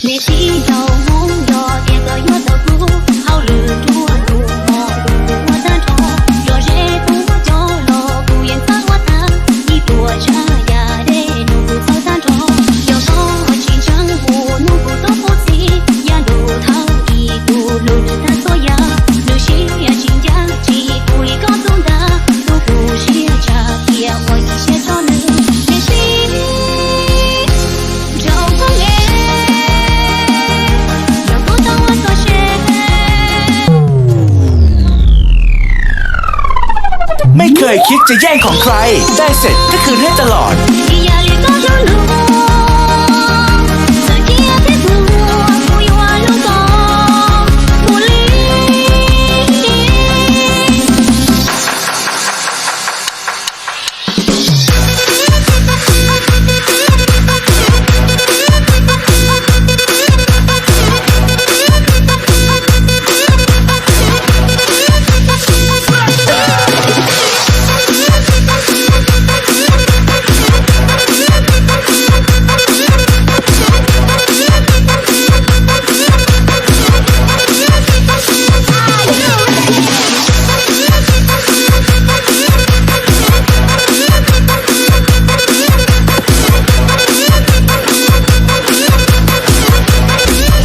Me txiv nraug Hmoob, yog tias koj yuav tau kuv, hauj lwm ruaj ntuj mos kuv ua tag nrho. Yog zeb kuv muab coj los kuv yeej txawj ua tag, ib puas tsav yam dej num kuv txawj tag nrho. Yog koj tsis ntseeg kuv, nug kuv tub kuv txiv, yav ntuj thawj kis kuv hlub nws tag txhua yam. Nws siab tsis ncaj tsis pub li koj tus ntag, tus kuv siab tshaj tias ua ib siab rau nws. Me txiv nraug Hmoob e, yog kuv tau ua koj seb. ไม่เคยคิดจะแย่งของใคร ได้เสร็จก็คืนให้ตลอด Ib yam li koj hlub luag, txawm ciaj thiab tuag kuv yuav hlub koj mus li.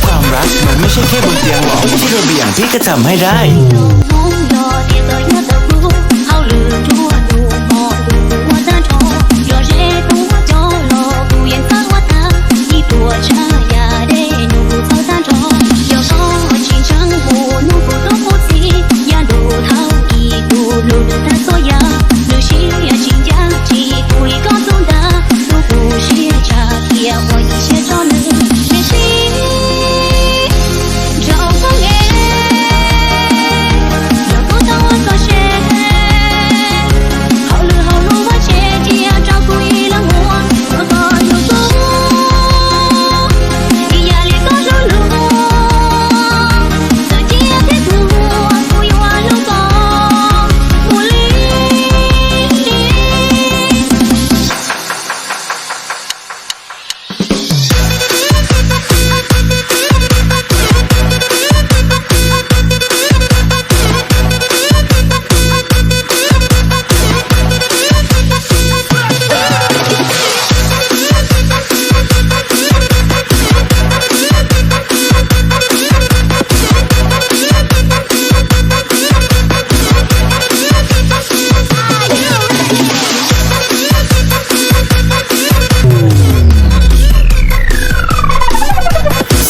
ความรักมันไม่ใช่แค่บนเตียงหรอก เชื่อไปอย่างพี่ก็ทำให้ได้ Hmoob, yog tias koj yuav tau kuv, hauj lwm ruaj ntuj mos kuv ua tag nrho. Yog zeb kuv muab coj los kuv yeej txawj ua tag, ib puas tsav yam dej num kuv txawj tag nrho. Yog koj tsis ntseeg kuv, nug kuv tub kuv txiv, yav ntuj thawj kis kuv hlub nws tag txhua yam. Nws siab tsis ncaj tsis pub li koj tus ntag, tus kuv siab tshaj tias ua ib siab rau nws. Me txiv nraug Hmoob e, yog kuv tau ua koj seb, hauj lwm hauv lub vaj tse cia rau kuv ib leeg ua, ua koj hlub kuv ib yam li koj hlub luag, txawm ciaj thiab tuag kuv yuav hlub koj mus li.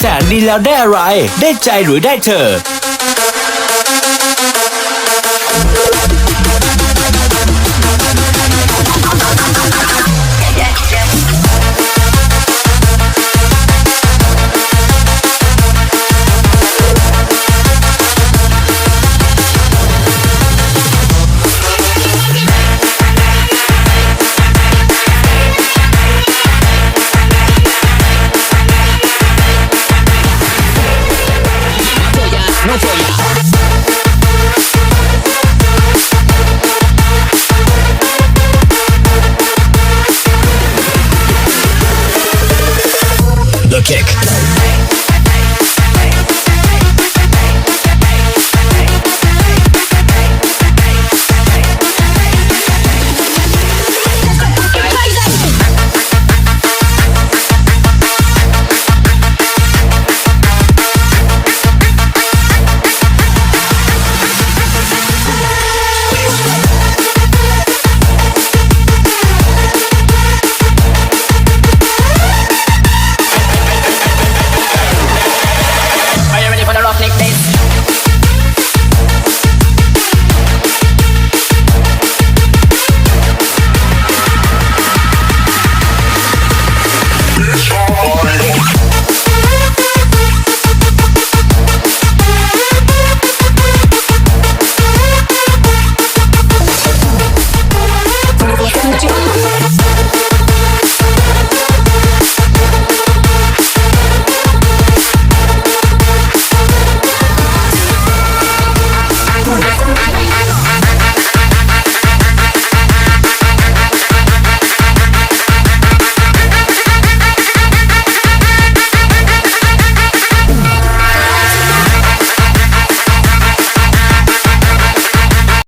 สารดีแล้วได้อะไร ได้ใจหรือได้เธอ The Kick.